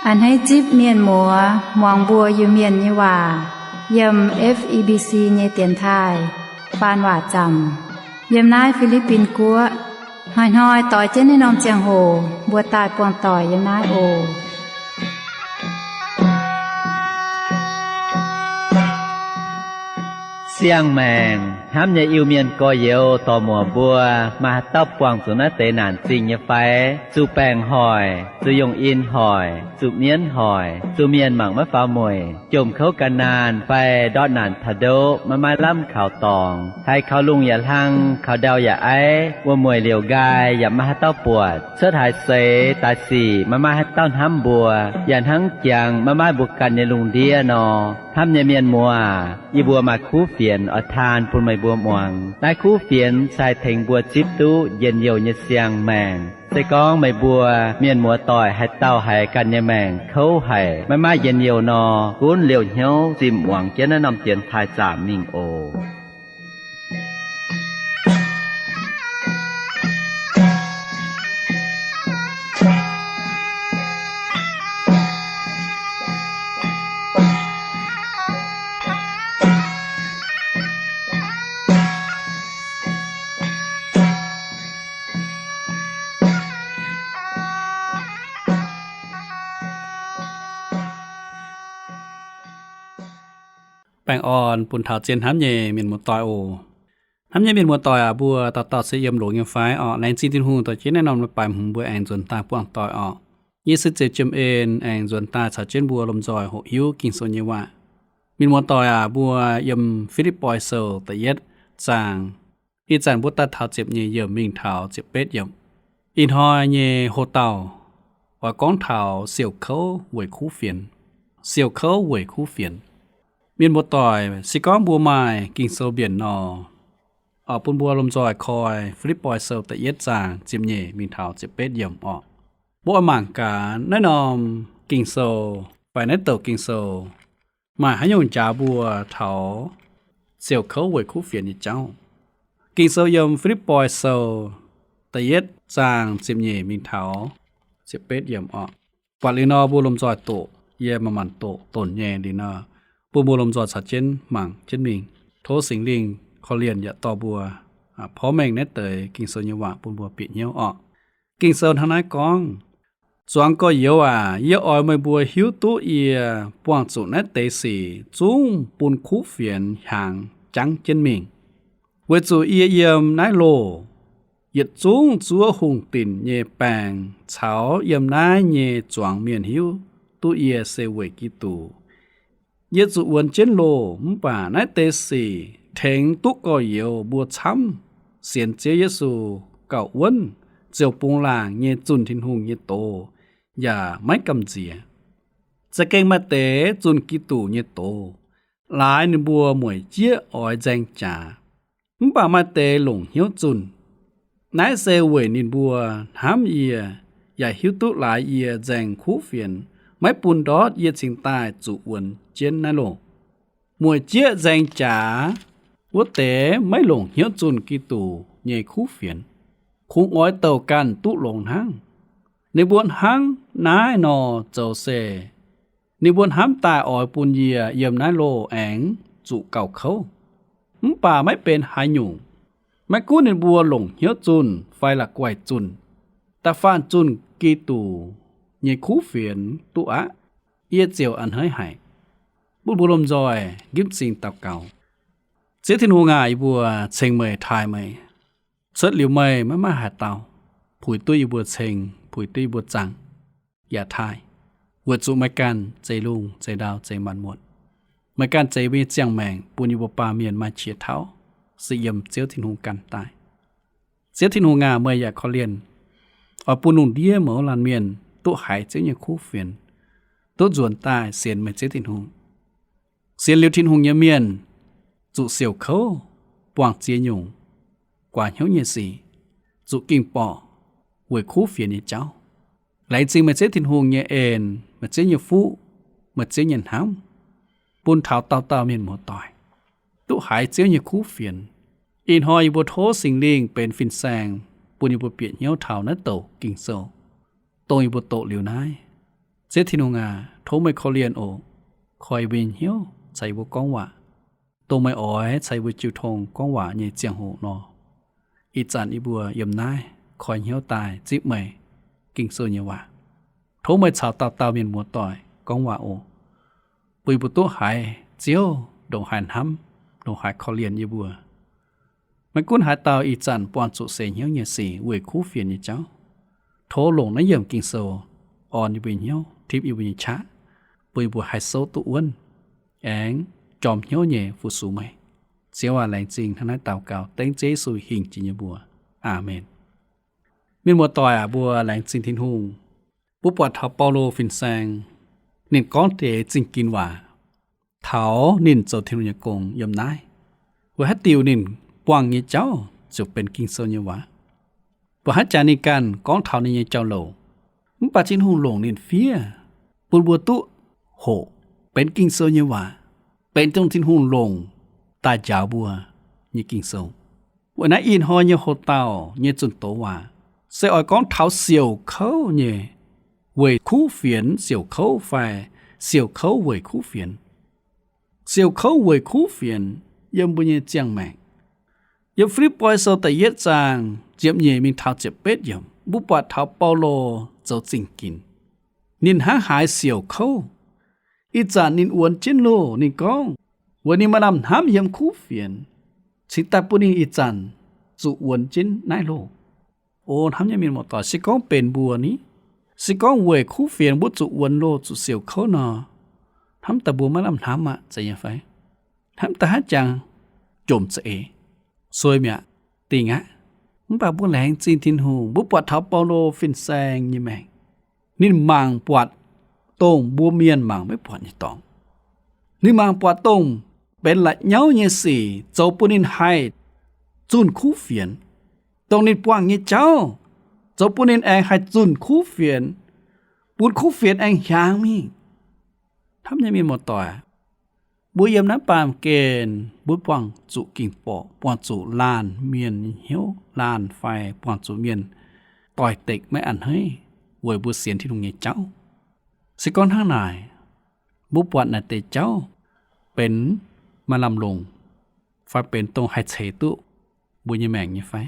A'hneiv zipv mienh muoz muangx mbuo Iu-Mienh nyei waac yiem F E B C nyei dienx taaih faan waac zaamc yiem naaiv Fi^li^bin Guoqv. Hnoi-hnoi doix jienv naaiv norm ziangh hoc mbuo daaih buangh doic yiem naaiv oc. Siang-maengc hnamv nyei Iu-Mienh gorx-youz dorc-muoc mbuo, maaih haaix dauh buangh zuqc naaiv deix naanc zingh nyei fai? Zuqc baengc hoic, zuqc yungh in hoic, zuqc mienv hoic, zuqc mienh mangc maiv faaux mueic, jomc kouv gan naanh fai ndortv naanc taux ndoqv maiv maaih lamh kaux dorngx, haiz kaux lungh yaac hlang, kaux ndau yaac aiv, wuom-mueic liouc nqaai yaac maiv maaih haaix dauh buatc, cuotv haaix seix daaih sic maiv maaih haaix dauh hnamv mbuo, yaac hnangv jangx maiv maaih mbuo ganh nyei lungh ndiev nor. Hnamv nyei mienh muoz, yie mbuo maaih kuv fienx oix taan bun meih mbuo muangx. Naaiv kuv fienx se haih tengx mbuo zipv duqv njien-youh nyei siang-maengc. Se gorngv meih mbuo mienh muoz-doic haaix dauh haiz ganh nyei maengc kouv haic, maiv maaih njien-youh nor, gunv liouh hnyouv zimh muangx jienv naaiv norm dienx taaih zaamc mingh oc. Baengh orn bun taux zien hnamv nyei mienh muoz-doic oc. Hnamv nyei mienh muoz-doic aac, mbuo dauh dauh se yiem longx nyei fai orqc? Laengz zingh Tin-Hungh dorh jienv naaiv norm leiz-baaix hmz mbuo aengx nzuonx daaih buangh doic orqc. Yie se Ziouc Jiem En aengx nzuonx daaih caux jienv mbuo lomh nzoih hoqc hiuv Ging-Sou nyei waac. Mienh muoz-doic aac, mbuo yiem Fi^lipv^poi Sou da'yietv zaang, ih zanc mbuo daaih taux ziepc nyeic yiemc mingh taux ziepc betv yiemc. Ih hnoi nyei hoc-dauh oix gorngv taux siouc kouv weic kuv fienx. Siouc kouv weic kuv fienx. Mienh muoz-doic, se gorngv mbuo maaih Ging-Sou mbienc nor, oix bun mbuo lomh nzoih koi Fi^lipv^poi Sou da'yietv zaang ziepc nyeic mingh taux ziepc betv yiemc orqc. Mbuo oix mangc gaax naaiv norm Ging-Sou fai naaiv douc Ging-Sou maaih haaix nyungc njaaux mbuo taux siouc kouv weic kuv fienx nyei jauv. Ging-Sou yiem Fi^lipv^poi Sou da'yietv zaang ziepc nyeic mingh taux ziepc betv yiemc orqc. Buatc liuz nor, mbuo lomh nzoih doqc, yie manc-manc doqc donc nyei liuz nor, bun mbuo lomh nzoih caux jienv mangc jienv mingh. Tov Singx Lingh korv-lienh yaac dorh mbuo porv mengh naaiv deix Ging-Sou nyei waac bun mbuo bieqc hnyouv orqc. Ging-Sou hnangv naaiv gorngv, Zuangx gorx-youz aac, yie oix meih mbuo hiuv duqv yie buangh zuqc naaiv deix sic zungv bun kuv fienx hiaangx jangv jienv mingh. Weic zuqc yie yiem naaiv loh, yietc zungv zuov hungh dinc nyei baeng caux yiem naaiv nyei zuangx mienh hiuv duqv yie se weic Giduc. Yie zuqc wuonx jienv loh, mv baac naaiv deix sic tengx duqv gorx-youz mbuo camv sienx Ziouv Yesu gauh wuonv ziouc bungx laangc nyei zunh Tin-Hungh nyei doz yaac maiv gamh nziex. Za'gengh maaih deix zunh Giduc nyei doz, laaix ninh mbuo mueic jieqv oix nzaeng jaax. Mv baac maaih deix longc hnyouv zunh. Naaiv se weic ninh mbuo hnamv yie, yaac hiuv duqv laaix yie nzaeng kuv fienx maiv bun ndortv yie cingx daaih zuqc wuonx jienv naaiv loh. Mueic jieqv nzaeng jaax wuov deix maiv longc hnyouv zunh Giduc nyei kuv fienx, kungx oix douc ganh duqv longx hnangv. Ninh mbuo hnangv naaiv nor zoux se ninh mbuo hnamv daaih oix bun yie yiem naaiv loh aengx zuqc gauh kouv. Mv baac maiv benx haaix nyungc. Maiv gunv ninh mbuo longc hnyouv zunh fai la'guaih zunh, da'faanh zunh Giduc nyei kuv fienx duqv aqv, yie ziouc a'hneiv haic. Bun mbuo lomh nzoih nqipv m'zing daux gaux. Ziouv Tin-Hungh aac, yie mbuo ceng meih, taaih meih. Cuotv liuz meih maiv maaih haaix dauh puix duqv yie mbuo ceng, puix duqv yie mbuo zaangc, yaac taaih, weic zuqc meih ganh zeix lungh, zeix ndau, zeix maanc muotc. Meih ganh zeix mbuo nyei ziangh maengc bun yie mbuo baamh mienh maaih qiex tauv, se yiem Ziouv Tin-Hungh ganh daaih. Ziouv Tin-Hungh aac, meih yaac korv-lienh oix bun lungh ndiev mouz laanh mienh duqv haiz Ziouv nyei kuv fienx, duqv nzuonx daaih sienx meih Ziouv Tin-Hungh. Sienx liuz Tin-Hungh nyei mienh zuqc siouc kouv, buangh ziex nyungc guaax hnyouv nyei sic, zuqc ging-borqc weic kuv fienx nyei jauv. Laengz zingh meih Ziouv Tin-Hungh nyei en, meih Ziouv nyei fuqv, meih Ziouv nyei hnamv, bun taux dauh dauh mienh muoz-doic duqv haiz Ziouv nyei kuv fienx. Ih hnoi yie mbuo tov Singx Lingh benx fin-saeng bun yie mbuo bieqc hnyouv taux naaiv douc Ging-Sou, dongh yie mbuo doqc liuz naaiv. Ziouv Tin-Hungh aac, tov meih korv-lienh oc. Koi yie mbuo nyei hnyouv caux yie mbuo gorngv waac, dongh meih oix caux yie mbuo jiu tong gorngv waac nyei ziangh hoc nor, ih zanc yie mbuo yiem naaiv koi hnyouv daaih zipv meih Ging-Sou nyei waac. Tov meih caux dauh dauh mienh muoz-doic gorngv waac oc. Bun yie mbuo duqv haiz Ziouv ndongc haaix hnamv, ndongc haaix korv-lienh yie mbuo. Maiv gunv haaix dauh ih zanc buangh zuqc seix hnyouv nyei sic weic kuv fienx nyei jauv, tov longc naaiv yiemc Ging-Sou orn yie mbuo nyei hnyouv, tipv yie mbuo nyei qaqv, bun yie mbuo haih souv duqv wuonv, aengx jorm hnyouv nyei fu-sux meih. Ziouv aac, laengz zingh hnangv naaiv daux gaux dengv Ziouv Yesu hingh jiex nyei mbuox. Aamen. Mienh muoz-doic aac, mbuo laengz zingh Tin-Hungh. Mbuo buatc taux Baulo fin-saeng, ninh gorngv deix zingh ginx waac taux ninh zoux Tin-Hungh nyei gong yiem naaiv. Weic haaix diuc ninh buangh nyei jauv ziouc benx Ging-Sou nyei waac? Weic haaix jangx ninh ganh gorngv taux ninh nyei jauv-louc, mv baac Tin-Hungh longc ninh fiev bun mbuo duqv hoqc benx Ging-Sou nyei waac, benx dongh Tin-Hungh longc daaih njaaux mbuo nyei Ging-Sou. Weic naaiv ih hnoi nyei hoc dauh nyei zunh doz waac se oix gorngv taux siouc kouv nyei weic kuv fienx siouc kouv fai siouc kouv weic kuv fienx. Siouc kouv weic kuv fienx yiem mbuo nyei ziangh maengc. Yiem Fi^lipv^poi Sou da'yietv zaang ziepc nyeic mingh taux ziepc betv yiemc, mbuo buatc taux Baulo zoux zingh ginx. Ninh hnangv haaix siouc kouv. Ih zanc ninh wuonx jienv loh. Ninh gorngv, weic ninh maaih lamh hnamv yiem kuv fienx, cingx daaih bun ninh ih zanc zuqc wuonx jienv naaiv loh. O hnamv nyei mienh muoz-doic, se gorngv benx mbuo ni, se gorngv weic kuv fienx mbuo zuqc wuonx loh, zuqc siouc kouv nor, hnamv daaih mbuo maiv lamh hnamv aqv, zeiz nyei fai? Hnamv daaih haaix jangx jomc za'eix, suei mi'aqv, dingh aqv. Mv baac mbuo laengz zingh Tin-Hungh, mbuo buatc taux Baulo fin-saeng nyei maengc. Ninh mangc buatc dongh mbuo mienh mangc maiv buatc nyei dorngx. Ninh mangc buatc dongh benx la'nyauv nyei sic zoux bun ninh haih zunh kuv fienx. Dongh ninh buangh nyei jauv zoux bun ninh aengx haih zunh kuv fienx, bun kuv fienx aengx hiaangx mingh. Hnamv nyei mienh muoz-doic, mbuo yiem naaiv baamh gen mbuo buangh zuqc ging-borqc, buangh zuqc laanh mienh nyei hnyouv laanh fai buangh zuqc mienh doix-dekc maiv a'hneiv weic mbuo sienx Tin-Hungh nyei jauv. Se gorngv hnangv naaic, mbuo buatc naaic deix jauv benx maaih lamh longc fai benx dongh haih ceix duqv mbuo nyei maengc nyei fai?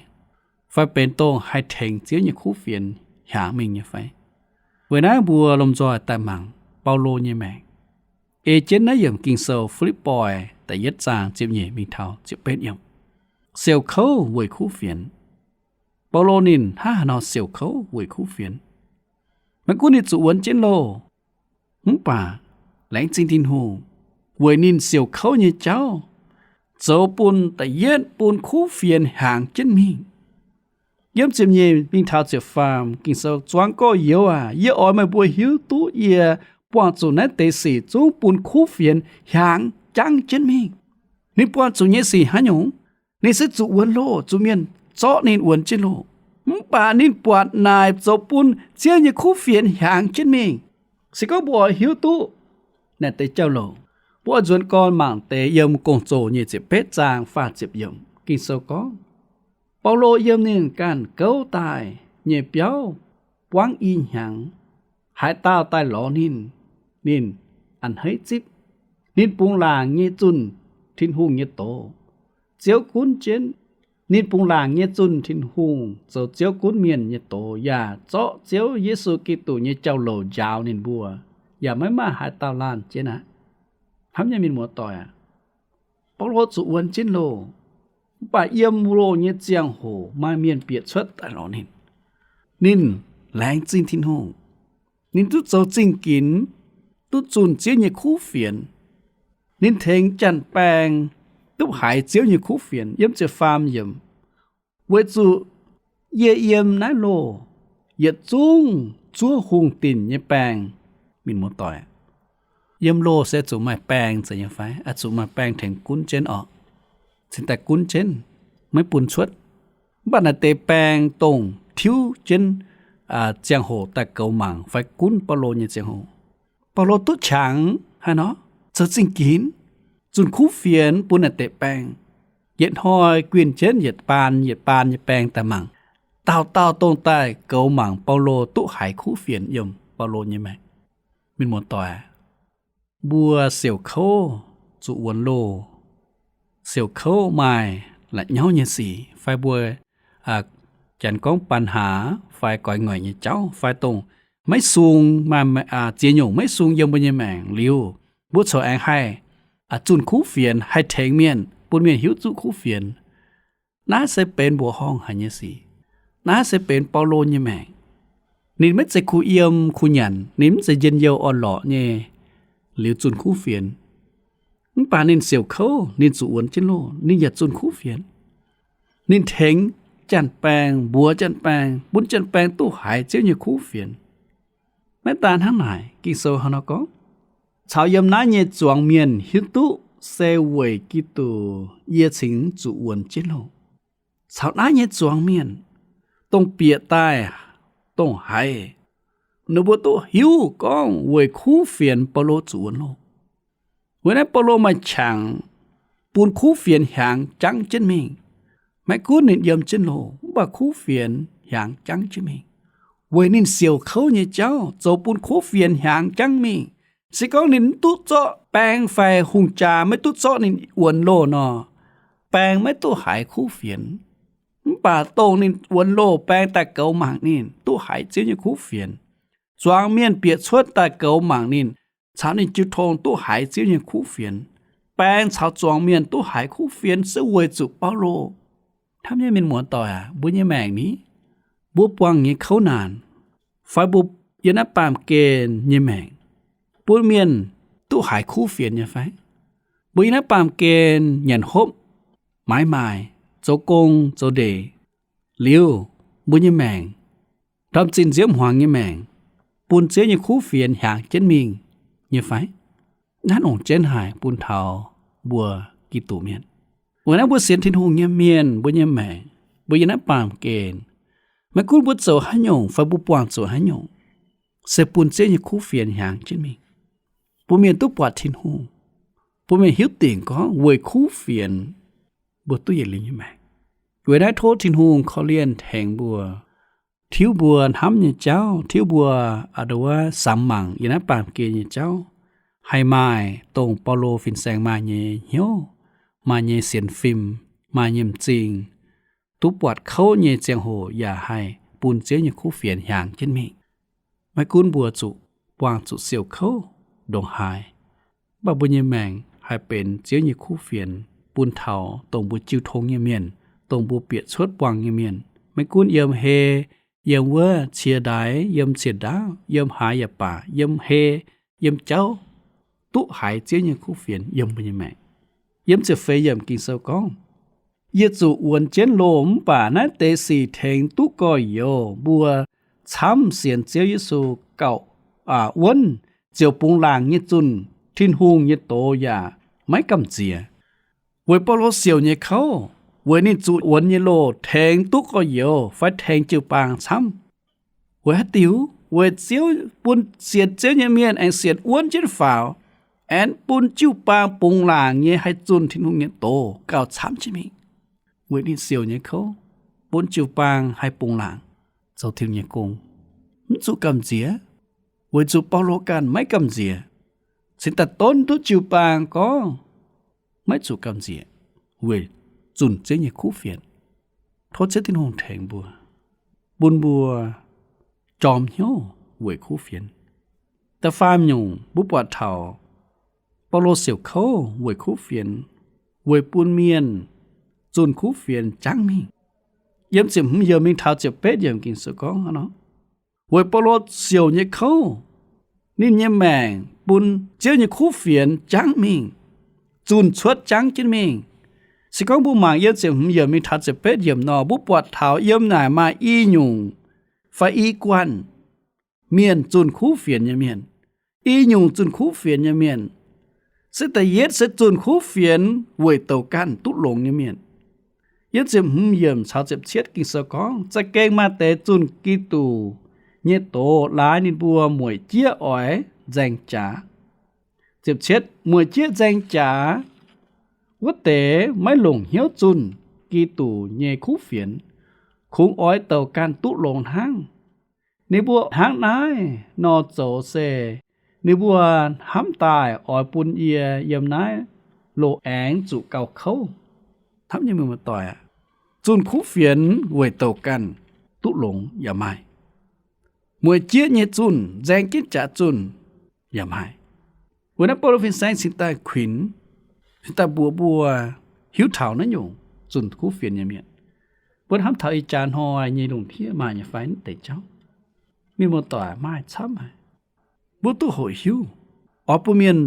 Fai benx dongh haih tengx Ziouv nyei kuv fienx hiaangx mingh nyei fai? Weic naaiv mbuo lomh nzoih daaih mangc Baulo nyei maengc. Ei jienv naaiv yiemc Ging-Sou, Fi^lipv^poi da'yietv zaang ziepc nyeic mingh taux ziepc betv yiemc. Siouc kouv weic kuv fienx. Baulo ninh hnangv haaix nor siouc kouv weic kuv fienx? Maiv gunv ninh zuqc wuonx jienv loh, mv baac laengz zingh Tin-Hungh, weic ninh siouc kouv nyei jauv zoux bun da'yietv bun kuv fienx hiaangx jienv mingh. Yiem ziepc nyeic mingh taux ziepc faam, Ging-Sou, Zuangx gorx-youz aac, yie oix meih mbuo hiuv duqv yie buangh zuqc naaiv deix sic zungv bun kuv fienx hiaangx jangv jienv mingh. Ninh buangh zuqc nyei sic haaix nyungc? Ninh se zuqc wuonx loh, zuqc mienh zorqv ninh wuonx jienv loh. Mv baac ninh buatc naaic zoux bun Ziouv nyei kuv fienx hiaangx jienv mingh. Se gorngv mbuo oix hiuv duqv naaic deix jauv-louc, mbuo oix nzuonx gorn mangc deix yiem Gong-Zoh nyei ziepc betv zaang faah ziepc yiemc. Ging-Sou gorngv, Baulo yiem ninh ganh gouv daaih nyei biauv buangv i hnyangx, haaix dauh daaih lorz ninh, ninh a'hneiv zipv. Ninh bungx laangc nyei zunh Tin-Hungh nyei doz, Ziouv gunv jienv. Ninh bungx laangc nyei zunh Tin-Hungh zoux Ziouv gunv mienh nyei doz yaac zorqv Ziouv Yesu Giduc nyei jauv-louc njaaux ninh mbuo, yaac maiv maaih haaix dauh laanh jienv aqv. Hnamv nyei mienh muoz-doic aac, Baulo zuqc wuonx jienv loh, mv baac yiem loh nyei ziangh hoc maaih mienh bieqc cuotv daaih lorz ninh. Ninh laengz zingh Tin-Hungh. Ninh duqv zoux zingh ginx, duqv zunh Ziouv nyei kuv fienx. Ninh tengx janx-baeng duqv haiz Ziouv nyei kuv fienx. Yiem ziepc faam yiemc, weic zuqc yie yiem naaiv loh yietc zungv zuov hungh dinc nyei baeng. Mienh muoz-doic, yiem loh se zuqc maaih baeng zeiz nyei fai? Oix zuqc maaih baeng tengx gunv jienv orqc, cingx daaih gunv jienv, maiv bun cuotv. Mv baac naaiv deix baeng dongh tiuv jienv ziangh hoc daaih goux mangc fai gunv Baulo nyei ziangh hoc, Baulo duqv qangx haaix nor, zoux zingh ginx, zunh kuv fienx bun naaiv deix baeng. Yietc hnoi guinh jienv yietc baan yietc baan nyei baeng daaih mangc, dauh dauh dongh daaih goux mangc Baulo duqv haiz kuv fienx yiem Baulo nyei maengc. Mienh muoz-doic, mbuo siouc kouv zuqc wuonx loh, siouc kouv maaih la'nyauv nyei sic, fai mbuo janx gorngv ปัญหา fai guaix ngoic nyei jauv, fai dongh maiv sung, maaih ziex nyungc maiv sung yiem mbuo nyei maengc liuz, mbuo corc aengx haih zunh kuv fienx, haih tengx mienh, bun mienh hiuv duqv kuv fienx. Naaiv se benx mbuoqc horngh haic nyei sic. Naaiv se benx Baulo nyei maengc. Ninh maiv zeiz kuh yiem kuh nyanc, ninh maiv zeiz njien-youh orn-lorqc nyei liuz zunh kuv fienx. Mv baac ninh siouc kouv, ninh zuqc wuonx jienv loh, ninh yaac zunh kuv fienx. Ninh tengx janx-baeng, mbuox janx-baeng, bun janx-baeng duqv haiz Ziouv nyei kuv fienx. Maiv daan hnangv naaic, Ging-Sou hnangv nor gorngv, caux yiem naaiv nyei zuangx mienh hiuv duqv se weic Giduc yie cingx zuqc wuonx jienv loh. Caux naaiv nyei zuangx mienh, dongh bieqc daaih, dongh haiz, ninh mbuo duqv hiuv gorngv weic kuv fienx Baulo zuqc wuonx loh. Weic naaiv Baulo maaih qangx bun kuv fienx hiaangx jangv jienv mingh. Maiv gunv ninh yiem jienv loh, mv baac kuv fienx hiaangx jangv jienv mingh. Weic ninh siouc kouv nyei jauv zoux bun kuv fienx hiaangx jangv mingh. Se gorngv ninh mv duqv zorqv baeng fai hungh jaa, maiv duqv zorqv ninh wuonx loh nor, baeng maiv duqv haiz kuv fienx. Mv baac dongh ninh wuonx loh, baeng daaih goux mangc ninh, duqv haiz Ziouv nyei kuv fienx. Zuangx mienh bieqc cuotv daaih goux mangc ninh, caux ninh jiu tong duqv haiz Ziouv nyei kuv fienx. Baeng caux zuangx mienh duqv haiz kuv fienx se weic zuqc Baulo. Hnamv nyei mienh muoz-doic aac, mbuo nyei maengc ni, mbuo buangh nyei kouv naanc, fai mbuo yiem naaiv baamh gen nyei maengc, bun mienh duqv haiz kuv fienx nyei fai? Mbuo yiem naaiv baamh gen nyanc hopv, maaiz maaih, zoux gong zoux ndeic, liuz mbuo nyei maengc, ndorm zinh nziouv hmuangx nyei maengc, bun Ziouv nyei kuv fienx hiaangx jienv mingh nyei fai? Naaiv longc jienv haic bun taux mbuo Giduc mienh. Weic naaiv mbuo sienx Tin-Hungh nyei mienh, mbuo nyei maengc, mbuo yiem naaiv baamh gen, maiv gunv mbuo zoux haaix nyungc fai mbuo buangh zuqc haaix nyungc, se bun Ziouv nyei kuv fienx hiaangx jienv mingh, bun mienh duqv buatc Tin-Hungh, bun mienh hiuv dingc gorngv weic kuv fienx mbuo duqv yietc liuz nyei maengc. Weic naaiv tov Tin-Hungh korv-lienh tengx mbuo, tiuv mbuo hnamv nyei jauv, tiuv mbuo a'ndongx wuov samx mangc yiem naaiv baamh gen nyei jauv, haih maaih dongh Baulo fin-saeng maaih nyei hnyouv, maaih nyei sienx fim, maaih nyei m'zing, duqv buatc kouv nyei ziangh hoc yaac haih bun Ziouv nyei kuv fienx hiaangx jienv mingh. Maiv gunv mbuo zuqc buangh zuqc siouc kouv ndongc haaix, mv baac mbuo nyei maengc haih benx Ziouv nyei kuv fienx bun taux dongh mbuo jiu tong nyei mienh, dongh mbuo bieqc cuotv buangh nyei mienh. Maiv gunv yiem hei, yiem wuov cie ndaix, yiem cien ndaauv, yiem haaix yaac baac, yiem hei, yiem jauv, duqv haiz Ziouv nyei kuv fienx yiem mbuo nyei maengc. Yiem ziepc feix yiemc Ging-Sou gorngv, yie zuqc wuonx jienv loh mv baac naaiv deix sic tengx duqv gorx-youz mbuo camv sienx Ziouv Yesu gauh, aa, wuonv ziouc bungx laangc nyei zunh Tin-Hungh nyei doz yaac maiv gamh nziex. Weic Baulo siouc nyei kouv, weic ninh zuqc wuonx nyei loh tengx duqv gorx-youz fai tengx jiu-baang camv. Weic haaix diuc? Weic Ziouv bun sienx Ziouv nyei mienh aengx sienx wuonv jienv faaux, aengx bun jiu-baang bungx laangc nyei haih zunh Tin-Hungh nyei doz gauh camv jienv mingh. Weic ninh siouc nyei kouv, bun jiu-baang haih bungx laangc zoux Tin-Hungh nyei gong, mv zuqc gamh nziex. Weic zuqc Baulo ganh maiv gamh nziex, cingx daaih donv duqv jiu-baang gorngv maiv zuqc gamh nziex weic zunh Ziouv nyei kuv fienx. Tov Ziouv Tin-Hungh tengx mbuo, bun mbuo jorm hnyouv weic kuv fienx. Da'faam nyungc mbuo buatc taux Baulo siouc kouv weic kuv fienx, weic bun mienh zunh kuv fienx jangv mingh. Yiem ziepc hmz yiemc mingh taux ziepc betv yiemc Ging-Sou gorngv nor, weic Baulo siouc nyei kouv, ninh nyei maengc bun Ziouv nyei kuv fienx jangv mingh, zunh cuotv jangv jienv mingh. Se gorngv mbuo mangc yiem ziepc hmz yiemc mingh taux ziepc betv yiemc nor, mbuo buatc taux yiem naaic maaih i nyungc fai i guanh mienh zunh kuv fienx nyei mienh. I nyungc zunh kuv fienx nyei mienh, se da'yietv se zunh kuv fienx weic douc ganh duqv longx nyei mienh. Yiem ziepc hmz yiemc caux ziepc cietv Ging-Sou gorngv, za'gengh maaih deix zunh Giduc nyei doz laaix ninh mbuo mueic jieqv oix nzaeng jaax. Ziepc cietv, mueic jieqv nzaeng jaax wuov deix maiv longc hnyouv zunh Giduc nyei kuv fienx, kungx oix douc ganh duqv longx hnangv. Ninh mbuo hnangv naaiv nor zoux se Ninh mbuo hnamv daaih oix bun yie yiem naaiv loz-aengx zuqc gauh kouv. Hnamv nyei mienh muoz-doic aac, zunh kuv fienx weic douc ganh duqv longx yaac maaih. Mueic jieqv nyei zunh, nzaeng jienv jaax zunh yaac maaih. Weic naaiv Baulo fin-saeng cingx daaih kuinx, cingx daaih mbuox mbuo hiuv taux naaiv nyungc zunh kuv fienx nyei mienh. Mbuo hnamv taux ih jaax hnoi nyei lungh ndiev maaih nyei fai naaiv deix jauv? Mienh muoz-doic, maaih camv haic. Mbuo duqv hoqc hiuv, oix bun mienh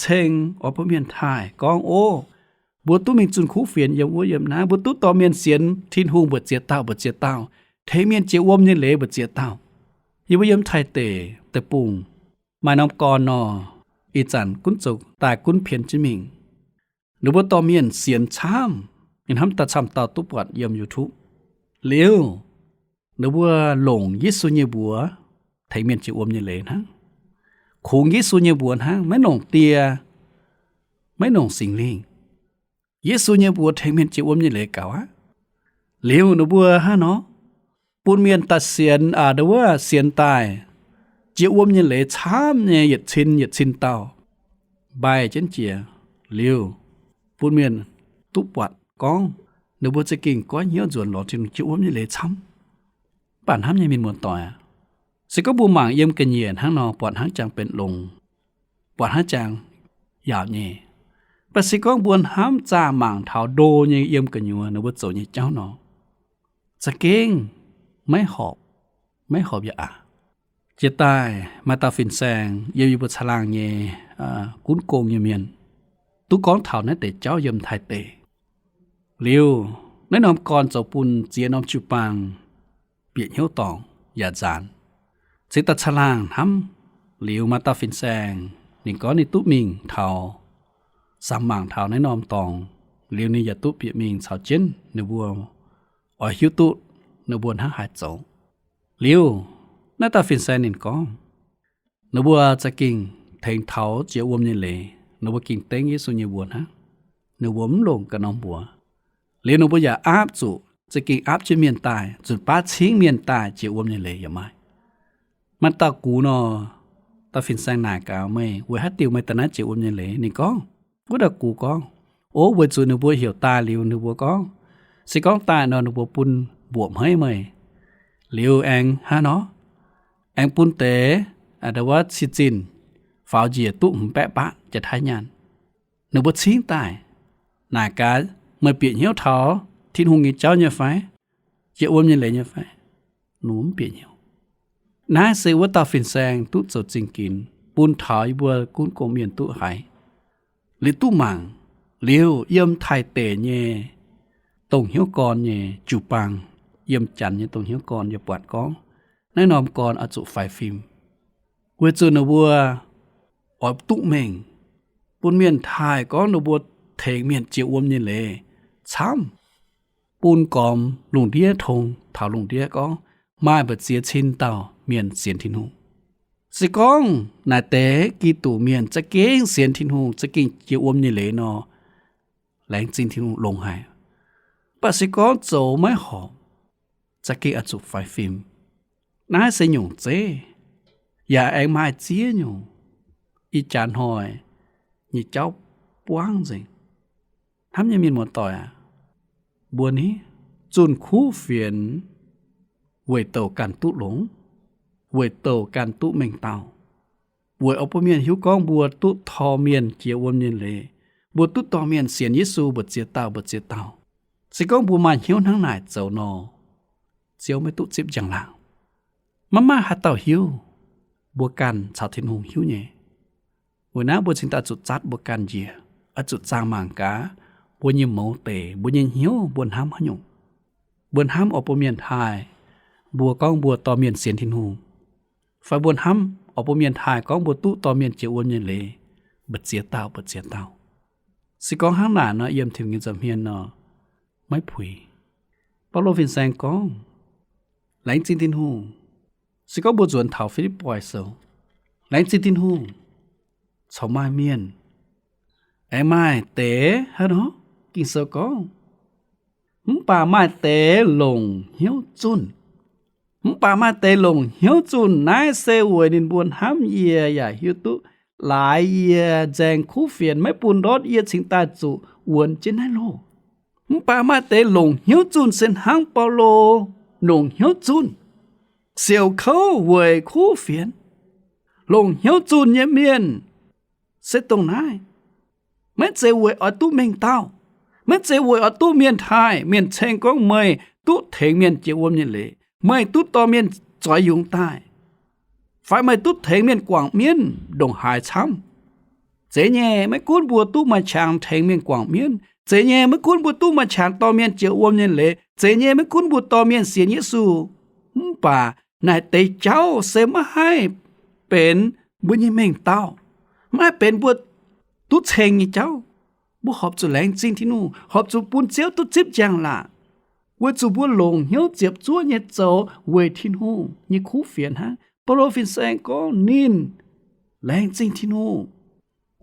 ceng, oix bun mienh taaih gorngv, ov, mbuo duqv mingh zunh kuv fienx yiem wuov yiem naaiv, mbuo duqv dorh mienh sienx Tin-Hungh mbu'ziex dauh mbu'ziex dauh, tengx mienh jiex wuom nyei leiz mbu'ziex dauh. Yie mbuo yiem Taiv deic, deic-bung maaih norm gorn nor, ih zanc gunv zoux daaih gunv pien jienv mingh. Ninh mbuo dorh mienh sienx camv, ninh hnamv daaih camv dauh duqv buatc yiem YouTube. Liuz, ninh mbuo longc Yesu nyei mbuox tengx mienh jiex wuom nyei leiz hnangv, kungx Yesu nyei mbuox hnangv, maiv longc Die, maiv longc Singx Lingh. Yesu nyei mbuox tengx mienh jiex wuom nyei leiz gaux aqv. Liuz ninh mbuo hnangv nor bun mienh daaih sienx, aa, wuov sienx daaih jiex wuom nyei leiz camv nyei yietc cin yietc cin dauh mbaih jienv jiex. Liuz bun mienh duqv buatc gorngv ninh mbuo za'gengh goiv hnyouv nzuonx lorz Tin-Hungh jiex wuom nyei leiz camv. Mv baac hnamv nyei mienh muoz-doic aac, se gorngv mbuo mangc yiem ga'nyiec hnangv nor, buatc hnangv jangx benx longx, buatc hnangv jangx yaauc nyei. Mv baac se gorngv mbuo hnamv zaah mangc taux ndo nyei yiem gu'nyuoz ninh mbuo zoux nyei jauv nor, za'gengh maiv horpc, maiv horpc yaac aqc. Jiex daaih maaih dauh fin-saeng yiem yie mbuo caangh laangh nyei gunv gong nyei mienh duqv gorngv taux naaiv deix jauv yiem Taiv deic. Liuz naaiv norm gorn zoux bun ziex norm jiu-baang bieqc hnyouv dorngc yaac nzaanx. Cingx daaih caangh laangh hnamv, liuz maaih dauh fin-saeng ninh gorngv ninh duqv mingh taux, samx mangc taux naaiv norm dorngx, liuz ninh yaac duqv bieqc mingh caux jienv ninh mbuo oix hiuv duqv ninh mbuo hnangv haaix zoux. Liuz naaiv dauh fin-saeng ninh gorngv, ninh mbuo za'gengh tengx taux jiex wuom nyei leiz, ninh mbuo ging dengv Yesu nyei mbuox hnangv. Ninh mbuo mv longc ganh norm mbuox. Liuz ninh mbuo yaac aapv zuqc, za'gengh aapv jienv mienh daaih, nzunc baav cingv mienh daaih jiex wuom nyei leiz yaac maaih. Maaih dauh gux nor, dauh fin-saeng naaic gaax, meih weic haaix diuc meih daaih naaiv jiex wuom nyei leiz? Ninh gorngv, wuov dauh gux gorngv, o, weic zuqc ninh mbuo heuc daaih liuz ninh mbuo gorngv, se gorngv daaih nor ninh mbuo bun mbuoqc hmeiv meih. Liuz aengx hnangv nor, aengx bun deix, aa, wuov ciex zinh faaux njiec duqv hmz baeqv batv jaa-taaix nyaanh. Ninh mbuo cingv daaih naaic gaax, meih bieqc hnyouv taux Tin-Hungh nyei jauv nyei fai? Jiex wuom nyei leiz nyei fai? Ninh mbuo mv bieqc hnyouv. Naaiv se wuov dauh fin-saeng duqv zoux zingh ginx bun taux yie mbuo gunv gong mienh duqv haiz, liuz duqv mangc. Liuz yiem Taiv deic nyei dongh hnyouv gorn nyei jiu-baang, yiem Janx nyei dongh hnyouv gorn yie buatc gorngv naaiv norm gorn oix zuqc faix fim, weic zuqc ninh mbuo oix duqv mengh, bun mienh taaih gorngv ninh mbuo tengx mienh jiex wuom nyei leiz camv, bun gormx lungh ndiev tong taux lungh ndiev gorngv maaih mbu'ziex cin dauh mienh sienx Tin-Hungh. Se gorngv naaic deix Giduc mienh za'gengh sienx Tin-Hungh, za'gengh jiex wuom nyei leiz nor, laengz zingh Tin-Hungh longx haic. Mv baac se gorngv zoux maiv horpc, za'gengh oix zuqc faix fim. Naaiv se nyungc zeiv, yaac aengx maaih ziex nyungc ih jaax hnoi nyei jauv buangv nzengc. Hnamv nyei mienh muoz-doic aac, mbuo ni zunh kuv fienx weic douc ganh duqv longx, weic douc ganh duqv mengh dauh, weic oix bun mienh hiuv gorngv mbuo duqv dorh mienh jiex wuom nyei leiz, mbuo duqv dorh mienh sienx Yesu mbu'ziex dauh mbu'ziex dauh. Se gorngv mbuo maaih hnyouv hnangv naaic zoux nor, Ziouv maiv duqv zipv njang-laangc. Maiv maaih haaix dauh hiuv, mbuo ganh caux Tin-Hungh hiuv nyei. Weic naaiv mbuo cingx daaih zuqc zatv mbuo ganh njiec, oix zuqc zaah mangc gaax mbuo nyei mouz deic, mbuo nyei hnyouv, mbuo hnamv haaix nyungc. Mbuo hnamv oix bun mienh taaih mbuo gorngv mbuo dorh mienh sienx Tin-Hungh, fai mbuo hnamv oix bun mienh taaih gorngv mbuo duqv dorh mienh jiex wuom nyei leiz mbu'ziex dauh mbu'ziex dauh? Se gorngv hnangv naaic nor, yiem Tin-Hungh nyei nza'hmien nor, maiv puix. Baulo fin-saeng gorngv, laengz zingh Tin-Hungh. Se gorngv mbuo nzuonx taux Fi^lipv^poi Sou, laengz zingh Tin-Hungh, corc maaih mienh, aengx maaih deix hnangv nor, Ging-Sou gorngv, mv baac maaih deix longc hnyouv zunh, Mv baac maaih deix longc hnyouv zunh. Naaiv se weic ninh mbuo hnamv yie yaac hiuv duqv laaix yie nzaeng kuv fienx, maiv bun ndortv yie cingx daaih zuqc wuonx jienv naaiv loh. Mv baac maaih deix longc hnyouv zunh se hnangv Baulo longc hnyouv zunh, siouc kouv weic kuv fienx. Longc hnyouv zunh nyei mienh se dongh naaiv. Maiv zeiz weic oix duqv mengh dauh, maiv zeiz weic oix duqv mienh taaih, mienh ceng gorngv meih duqv tengx mienh jiex wuom nyei leiz, meih duqv dorh mienh zoix yungz daaih, fai meih duqv tengx mienh guangc mienv ndongc haaix camv. Zeiz nyei, maiv gunv mbuo duqv maaih qangx tengx mienh guangc mienv. Zeiz nyei, maiv gunv mbuo duqv maaih qangx dorh mienh jiex wuom nyei leiz. Zeiz nyei, maiv gunv mbuo dorh mienh sienx Yesu. Mv baac naaic deix jauv se maiv haih benx mbuo nyei mengh dauh, maiv haih benx mbuo duqv ceng nyei jauv. Mbuo horpc zuqc laengz zingh Tin-Hungh, horpc zuqc bun Ziouv duqv zipv njang-laangc, weic zuqc mbuo longc hnyouv ziepc zuoqv nyei zoux weic Tin-Hungh nyei kuv fienx hnangv. Baulo fin-saeng gorngv ninh laengz zingh Tin-Hungh.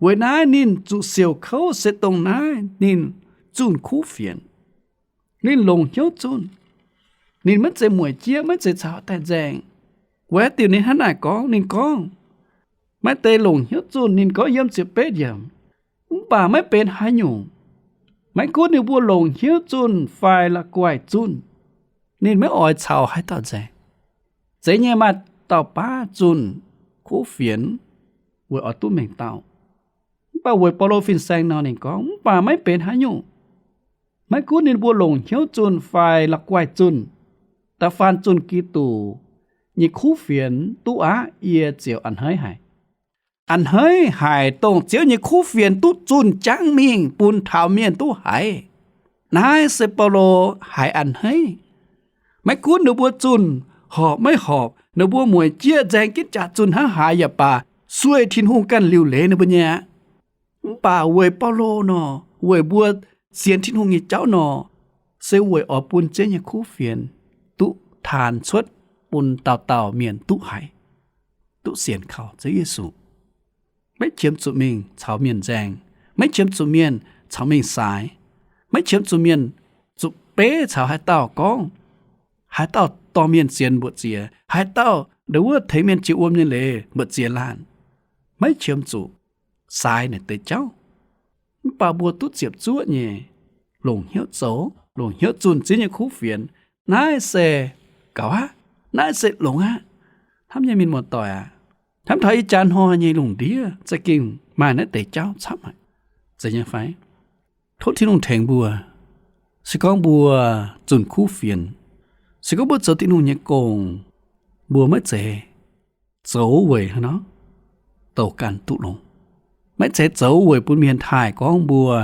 Weic naaiv ninh zuqc siouc kouv se dongh naaiv ninh zunh kuv fienx. Ninh longc hnyouv zunh. Ninh maiv zeiz mueic jieqv, maiv zeiz caux daaih nzaeng. Weic haaix diuc ninh hnangv naaic gorngv? Ninh gorngv, maaih deix longc hnyouv zunh, ninh gorngv yiem ziepc betv yiemc, mv baac maiv benx haaix nyungc. Maiv gunv ninh mbuo longc hnyouv zunh fai la'guaih zunh, ninh maiv oix caux haaix dauh nzaeng. Zeiz nyei, maaih dauh baav zunh kuv fienx weic oix duqv mengh dauh. Mv baac weic Baulo fin-saeng nor ninh gorngv, mv baac maiv benx haaix nyungc. Maiv gunv ninh mbuo longc hnyouv zunh fai la'guaih zunh, da'faanh zunh Giduc nyei kuv fienx duqv aqv, yie ziouc a'hneiv haic. A'hneiv haic dongh Ziouv nyei kuv fienx duqv zunh jangv mingh bun taux mienh duqv haiz. Naaiv se Baulo haiz a'hneiv. Maiv gunv ninh mbuo zunh horpc maiv horpc, ninh mbuo mueic jieqv nzaeng jienv jaax zunh hnangv haaix yaac baac, sueih Tin-Hungh ganh liuc leiz ninh mbuo nyei aqv. Mv baac weic Baulo nor, weic mbuo sienx Tin-Hungh nyei jauv nor, se weic oix bun Ziouv nyei kuv fienx duqv taanx cuotv bun dauh dauh mienh duqv haiz, duqv sienx kaux Ziouv Yesu. Maiv qiemx zuqc mingh caux mienh nzaeng, maiv qiemx zuqc mienh caux mingh saaix, maiv qiemx zuqc mienh zuqc beiv caux haaix dauh gorngv, haaix dauh dorh mienh sienx mbuoqc ziex, haaix dauh ndon wuov tengx mienh jiex wuom nyei leiz mbuoqc ziex laanh. Maiv qiemx zuqc saaix naaic deix jauv. Mv baac mbuo duqv ziepc zuoqv nyei longc hnyouv zoux, longc hnyouv zunh Ziouv nyei kuv fienx. Naaiv se gaux aqv. Naaiv se longx aqv. Hnamv nyei mienh muoz-doic aac, hnamv taux ih jaax hnoi nyei lungh ndiev za'gengh maaih naaiv deix jauv camv haic. Zeiz nyei fai? Tov Tin-Hungh tengx mbuo. Se gorngv mbuo zunh kuv fienx, se gorngv mbuo zoux Tin-Hungh nyei gong, mbuo maiv zeiz zoux weic haaix nor douc ganh duqv longx. Maiv zeiz zoux weic bun mienh taaih gorngv mbuo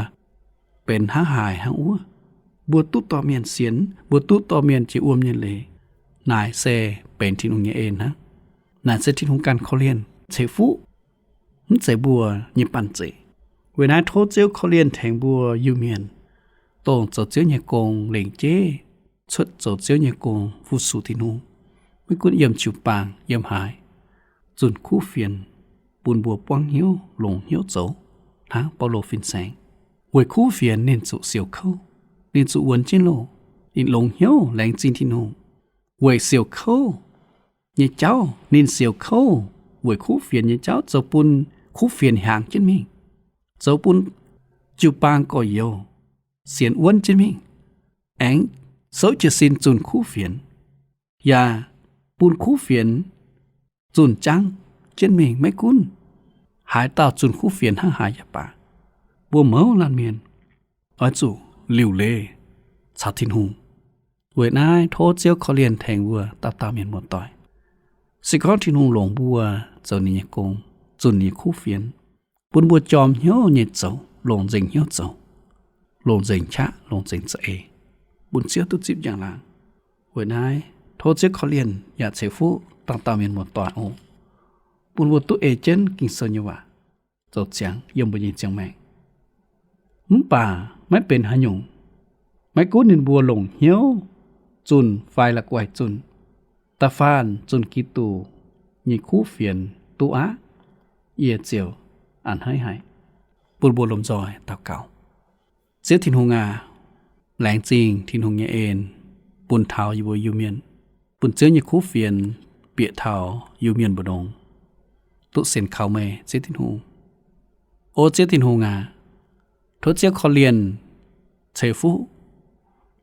benx hnangv haaix hnangv wuov, mbuo duqv dorh mienh sienx, mbuo duqv dorh mienh jiex wuom nyei leiz. Naaic se benx Tin-Hungh nyei en hnangv. Naaic se Tin-Hungh ganh korv-lienh ceix fuqv, mv zeiz mbuo nyei banh zeic. Weic naaiv tov Ziouv korv-lienh tengx mbuo Iu-Mienh, dongh zoux Ziouv nyei gong lengc jeiv cuotv zoux Ziouv nyei gong fu-sux Tin-Hungh, maiv gunv yiem jiu-baang yiem haaix, zunh kuv fienx bun mbuo buangv hnyouv, longc hnyouv zoux hnangv Baulo fin-saeng. Weic kuv fienx ninh zuqc siouc kouv, ninh zuqc wuonx jienv loh, ninh longc hnyouv laengz zingh Tin-Hungh. Weic siouc kouv nyei jauv, ninh siouc kouv weic kuv fienx nyei jauv zoux bun kuv fienx hiaangx jienv mingh, zoux bun jiu-baang gorx-youz sienx wuonv jienv mingh, aengx souv jiez sin zunh kuv fienx, yaac bun kuv fienx zunh jangv jienv mingh. Maiv gunv haaix dauh zunh kuv fienx hnangv haaix yaac baac, mbuo mouz laanh mienh oix zuqc liuc leiz caux Tin-Hungh. Weic naaiv tov Ziouv korv-lienh tengx mbuo dauh dauh mienh muoz-doic. Se gorngv Tin-Hungh longc mbuo zoux ninh nyei gong, zunh ninh nyei kuv fienx, bun mbuo jorm hnyouv nyei zoux, longc nzengc hnyouv zoux, longc nzengc qaqv, longc nzengc za'eix, bun Ziouv duqv zipv njang-laangc. Weic naaiv tov Ziouv korv-lienh yaac ceix fuqv dauh dauh mienh muoz-doic oc, bun mbuo duqv ei jienv Ging-Sou nyei waac zoux ziangx yiem mbuo nyei ziangh maengc. Mv baac maiv benx haaix nyungc, maiv gunv ninh mbuo longc hnyouv zunh fai la'guaih zunh, da'faanh zunh Giduc nyei kuv fienx duqv aqv, yie ziouc a'hneiv haic. Bun mbuo lomh nzoih daux gaux. Ziouv Tin-Hungh aac, laengz zingh Tin-Hungh nyei en bun taux yie mbuo Iu-Mienh. bun Ziouv nyei kuv fienx bieqc taux yie mienh mbu'ndongx, duqv sienx kaux meih Ziouv Tin-Hungh. O Ziouv Tin-Hungh aac, tov Ziouv korv-lienh ceix fuqv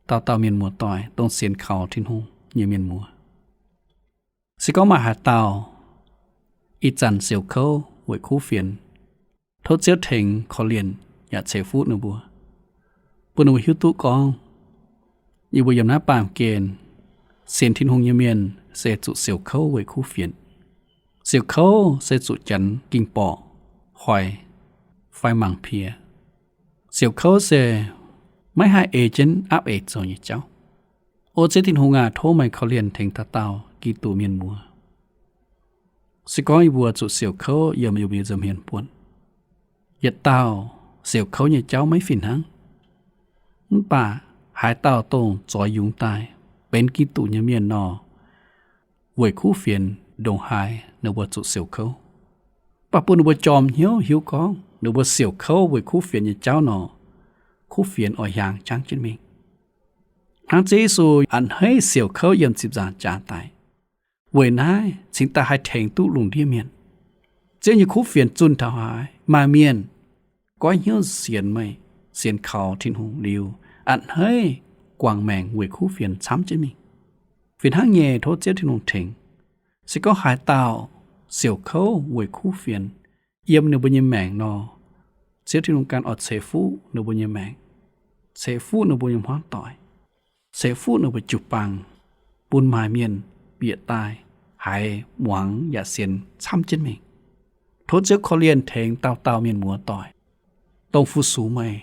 dauh dauh mienh muoz-doic dongh sienx kaux Tin-Hungh nyei mienh muoz. Se gorngv maaih haaix dauh ih zanc siouc kouv weic kuv fienx, tov Ziouv tengx korv-lienh yaac ceix fuqv ninh mbuo, bun ninh mbuo hiuv duqv gorngv, yie mbuo yiem naaiv baamh gen sienx Tin-Hungh nyei mienh se zuqc siouc kouv weic kuv fienx. Siouc kouv se zuqc janx ging-borqc hoic fai mangc piex. Siouc kouv se maiv haih ei jienv aapv eix zoux nyei jauv. O Ziouv Tin-Hungh aac, tov meih korv-lienh tengx dauh dauh Giduc mienh muoz. Se gorngv yie mbuo zuqc siouc kouv yiem yie mbuo nyei nza'hmien buonc, yietc dauh siouc kouv nyei jauv maiv fih hnangv. Mv baac haaix dauh dongh zoix yungz daaih benx Giduc nyei mienh nor, weic kuv fienx ndongc haaix ninh mbuo zuqc siouc kouv, mv baac bun ninh mbuo jorm hnyouv hiuv gorngv ninh mbuo siouc kouv weic kuv fienx nyei jauv nor, kuv fienx oix hiaangx jangv jienv mingh. Hnangv Ziouv Yesu a'hneiv siouc kouv yiem ziepc nzaangc jaax daic. Weic naaiv cingx daaih haih tengx duqv lungh ndiev mienh. Ziouv nyei kuv fienx zunh taux haaix, maaih mienh goiv hnyouv sienx meih, sienx kaux Tin-Hungh liuz, a'hneiv guangc maengc weic kuv fienx camv jienv mingh. Fih hnangv nyei, tov Ziouv Tin-Hungh tengx. Se gorngv haaix dauh siouc kouv weic kuv fienx yiem ninh mbuo nyei maengc nor, Ziouv Tin-Hungh ganh oix ceix fuqv ninh mbuo nyei maengc, ceix fuqv ninh mbuo nyei hmuangv doic, ceix fuqv ninh mbuo jiu-baang, bun maaih mienh bieqc daaih haiz muangx yaac sienx camv jienv mingh. Tov Ziouv korv-lienh tengx dauh dauh mienh muoz-doic, dongh fu-sux meih,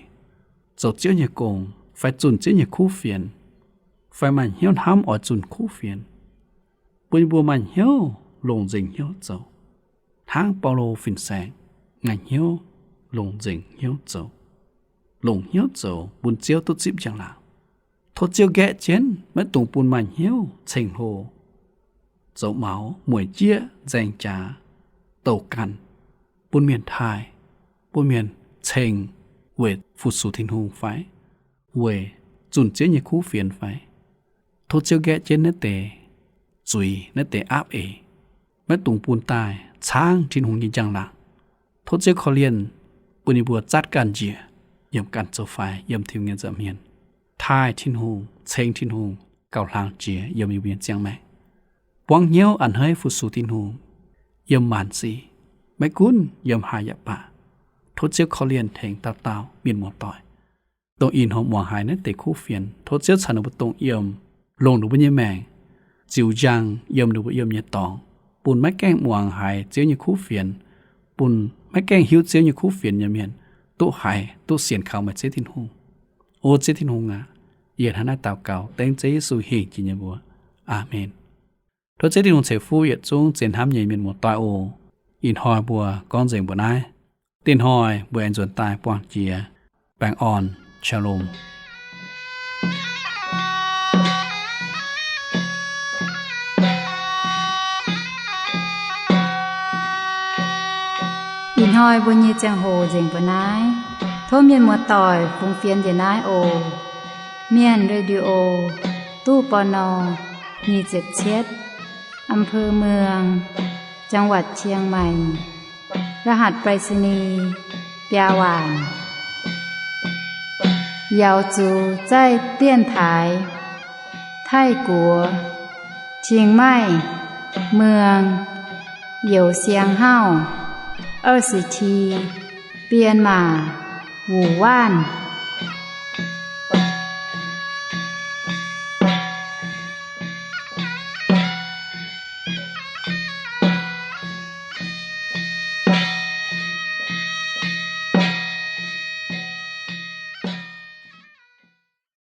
zoux Ziouv nyei gong, fai zunh Ziouv nyei kuv fienx, fai maaih hnyouv hnamv oix zunh kuv fienx, bun yie mbuo maaih hnyouv longc nzengc hnyouv zoux, hnangv Baulo fin-saeng, ngaih hnyouv longc nzengc hnyouv zoux, longc hnyouv zoux bun Ziouv duqv zipv njang-laangc. Tov Ziouv nqaeqv jienv, maiv dungx bun maaih hnyouv ceng-hlo, zoux maux, mueic jieqv, nzaeng jaax, douc ganh, bun mienh taaih, bun mienh ceng weic fu-sux Tin-Hungh fai weic zunh Ziouv nyei kuv fienx fai. Tov Ziouv nqaeqv jienv naaiv deix zuiz, naaiv deix aapv eix, maiv dungx bun daaih caangv Tin-Hungh nyei njang-laangc. Tov Ziouv korv-lienh bun yie mbuo zatv ganh njiec, yiemc ganh zoux faix yiem Tin-Hungh nyei nza'hmien, taaih Tin-Hungh, ceng Tin-Hungh gauh hlang jiex yiem yie mbuo nyei ziangh maengc. Buangv hnyouv a'hneiv fu-sux Tin-Hungh yiem maanc sic, maiv gunv yiem haaix yaac baac. Tov Ziouv korv-lienh tengx dauh dauh mienh muoz-doic, dongh ih hnoi muangx haiz naaiv deix kuv fienx. Tov Ziouv caux ninh mbuo dongh yiem, longc ninh mbuo nyei maengc ziux njang yiem ninh mbuo yiem nyei dorngx, bun maiv gaengh muangx haiz Ziouv nyei kuv fienx, bun maiv gaengh hiuv Ziouv nyei kuv fienx nyei mienh duqv haiz, duqv sienx kaux meih Ziouv Tin-Hungh. O Ziouv Tin-Hungh aac, yie hnangv naaiv daux gaux dengv Ziouv Yesu hingh jiex nyei mbuox. Aamen. Tov Ziouv Tin-Hungh ceix fuqv yietc zungv zien hnamv nyei mienh muoz-doic oc. Ih hnoi mbuo gorngv nzengc mbuo naaiv. Dinh hnoi mbuo aengx nzuonx daaih buangh jiex. Baengh orn. Shalom. Ih hnoi mbuo nyei ziangh hoc nzengc mbuo naaiv. Tov mienh muoz-doic fungx fienx njiec naaiv oc. Mienh Radio, ตู้ ปณ. nyic ziepc cietv, อำเภอเมือง จังหวัดเชียงใหม่ รหัสไปรษณีย์ biaa waanc. 瑶族在电台 Taiv Guoqv, 清迈 เมือง Youh Siang Hauv, 二十七, Bienh Maac, Wuonh Waanc.